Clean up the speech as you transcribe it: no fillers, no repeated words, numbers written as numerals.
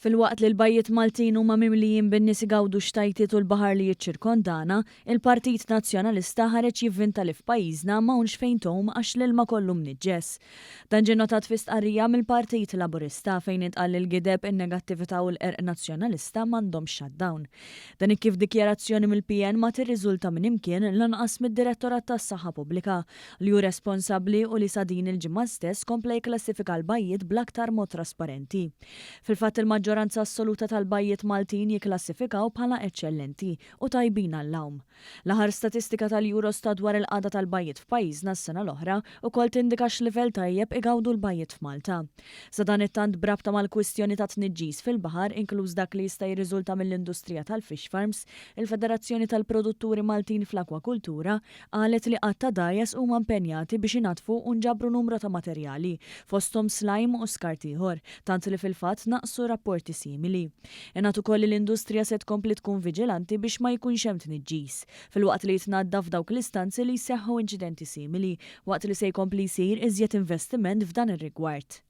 Filwaqt li l-bajjiet Maltin huma mimlijin bin-nies igawdu x-xtajtiet u l-baħar li jiċċirkondana, il-Partit Nazzjonalista ħareġ jivvinta li f'pajjiżna m'hawnx fejn tgħum għax l-ilma kollu mniġġes. Dan ġie notat fi stqarrija mill-Partit Laburista fejn intqal li l-gideb, in-negattività u l-qerq Nazzjonalista m'għandhomx shutdown. Dan hekk kif dikjarazzjoni mill-PN ma tirriżulta minn imkien lanqas mid-Direttorat tas-Saħħa Pubblika li hu responsabbli u li sa din il-ġimgħa stess kompla jikklassifika l-bajjiet bl-aktar mod trasparenti. Fil-fatt il-maġġoranza assoluta tal-bajjiet Maltin jikklassifikaw bħala eċċellenti u tajbin għall-għawm. L-aħħar statistika tal-Eurostat dwar il-qagħda tal-bajjiet f'pajjiżna s-sena l-oħra wkoll tindika x'livell tajjeb igawdu l-bajjiet f'Malta. Sadanittant b'rabta mal-kwistjoni tat-tniġġis fil-baħar inkluż dak li jista' jirriżulta mill-industrija tal-fish farms, il-Federazzjoni tal-Produtturi Maltin fl-Akwakultura Qalet li għadd ta' dgħajjes huma impenjati biex inaddfu u nġabru numru ta' materjali, fosthom slime u skart ieħor, tant li fil-fatt naqsu rapporti simili. Ingħad ukoll li l-industrija se tkompli tkun viġilanti biex ma jkunx hemm tniġġis, filwaqt li jitnaddaf dawk l-istanzi li jseħħu inċidenti simili, waqt li se jkompli jsir iżjed investiment f'dan ir-rigward.